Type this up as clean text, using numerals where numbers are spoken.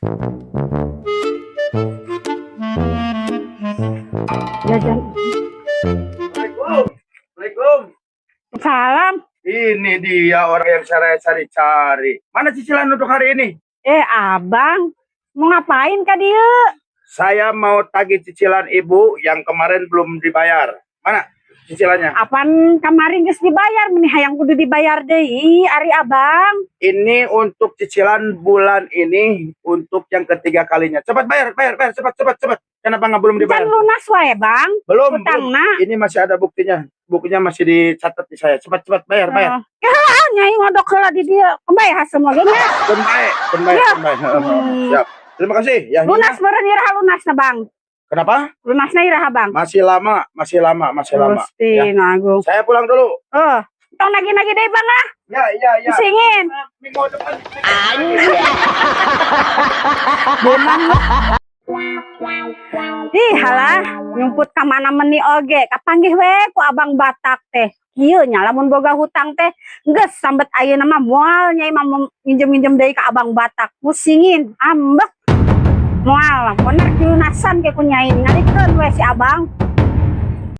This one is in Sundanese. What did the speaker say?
Jajan. Assalamualaikum. Assalamualaikum. Salam. Ini dia orang yang saya cari-cari. Mana cicilan untuk hari ini? Eh, Abang, mau ngapain ka dieu? Saya mau tagih cicilan Ibu yang kemarin belum dibayar. Mana cicilannya? Apan kemarin geus dibayar, meni hayang kudu dibayar deui, ari Abang? Ini untuk cicilan bulan ini untuk yang ketiga kalinya. Cepat bayar, bayar, bayar, cepat, cepat, cepat. Kenapa nggak belum dibayar? Can lunas wae, Bang. Belum, belum. Hutangna. Ini masih ada buktinya. Buktinya masih dicatat di saya. Cepat, cepat, bayar, bayar. Oh. Ya, nyai ngodok heula di dieu. Kembali hasil mah nya. Keun bae, keun bae, Ya. keun bae. Siap. Terima kasih. Ya, Lunas meureun iraha lunasna, Bang? Kenapa? Lunasna iraha, Bang? Masih lama, masih lama, masih lama. Gusti, Ya. Agung. Saya pulang dulu. Oh, tong nagih-nagih deui, Bang, ah. Ya. Pusingin. Minggu depan. Benang. Ih, halah, nyumput ka mana meni oge, kapanggih we ku Abang Batak teh. Kieu nya lamun boga hutang teh, geus sambet ayeuna mah moal nyai mah minjem-minjem deui ka Abang Batak. Pusingin, ambek. Moal, bener dilunasan ke ku nyai, ngalikeun we si Abang.